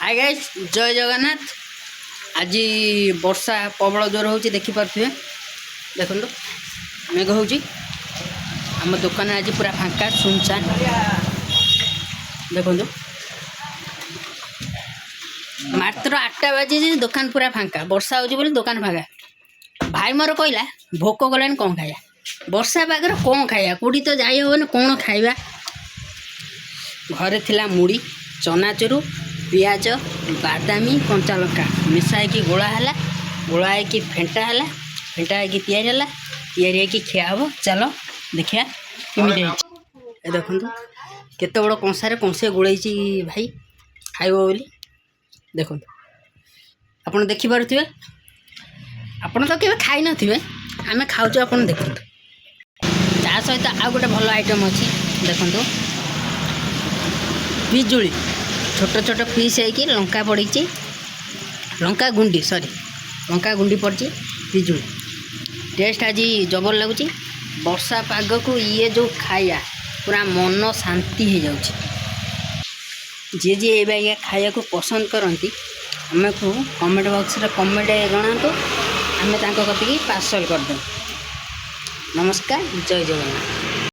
High guys, ଜୟ ଜଗନ୍ନାଥ। ଆଜି ବର୍ଷା ପ୍ରବଳ ଜୋର ହେଉଛି, ଦେଖିପାରୁଥିବେ। ଦେଖନ୍ତୁ, ମେଘ ହେଉଛି। ଆମ ଦୋକାନ ଆଜି ପୁରା ଫାଙ୍କା, ସୁନସାନ। ଦେଖନ୍ତୁ, ମାତ୍ର 8ଟା ବାଜିଛି, ଦୋକାନ ପୁରା ଫାଙ୍କା। ବର୍ଷା ହେଉଛି ବୋଲି ଦୋକାନ ଫାଙ୍କା। ଭାଇ ମୋର କହିଲା, ଭୋକ କଲାଣି, କ'ଣ ଖାଇବା? ବର୍ଷା ପାଗରେ କ'ଣ ଖାଇବା? କେଉଁଠି ତ ଯାଇ ହେବନି, କ'ଣ ଖାଇବା? ଘରେ ଥିଲା ମୁଢ଼ି, ଚନାଚୁରୁ, ପିଆଜ, ବାଦାମୀ, କଞ୍ଚା ଲଙ୍କା ମିଶା ହେଇକି ଗୋଳା ହେଲା। ଗୋଳା ହେଇକି ଫେଣ୍ଟା ହେଲା, ଫେଣ୍ଟା ହେଇକି ତିଆରି ହେଲା। ତିଆରି ହେଇକି ଖିଆ ହେବ। ଚାଲ ଦେଖିବା କେମିତି ହେଇଛି। ଏ ଦେଖନ୍ତୁ, କେତେ ବଡ଼ କଂସାରେ କଂସେ ଗୋଳେଇଛି ଭାଇ ଖାଇବ ବୋଲି। ଦେଖନ୍ତୁ, ଆପଣ ଦେଖିପାରୁଥିବେ। ଆପଣ ତ କେବେ ଖାଇନଥିବେ, ଆମେ ଖାଉଛୁ, ଆପଣ ଦେଖନ୍ତୁ। ତା ସହିତ ଆଉ ଗୋଟେ ଭଲ ଆଇଟମ୍ ଅଛି। ଦେଖନ୍ତୁ, ପିଜୁଳି ଛୋଟ ଛୋଟ ପିସ୍ ହେଇକି ଲଙ୍କା ପଡ଼ିଛି, ଲଙ୍କା ଗୁଣ୍ଡି, ସରି, ଲଙ୍କା ଗୁଣ୍ଡି ପଡ଼ିଛି। ପିଜୁଳି ଟେଷ୍ଟ ଆଜି ଜବର ଲାଗୁଛି। ବର୍ଷା ପାଗକୁ ଇଏ ଯେଉଁ ଖାଇବା, ପୁରା ମନ ଶାନ୍ତି ହେଇଯାଉଛି। ଯିଏ ଯିଏ ଏ ବାଗିଆ ଖାଇବାକୁ ପସନ୍ଦ କରନ୍ତି, ଆମକୁ କମେଣ୍ଟ ବକ୍ସରେ କମେଣ୍ଟ ଜଣାନ୍ତୁ। ଆମେ ତାଙ୍କ କତିକି ପାର୍ସଲ୍ କରିଦେବୁ। ନମସ୍କାର, ଜୟ ଜଗନ୍ନାଥ।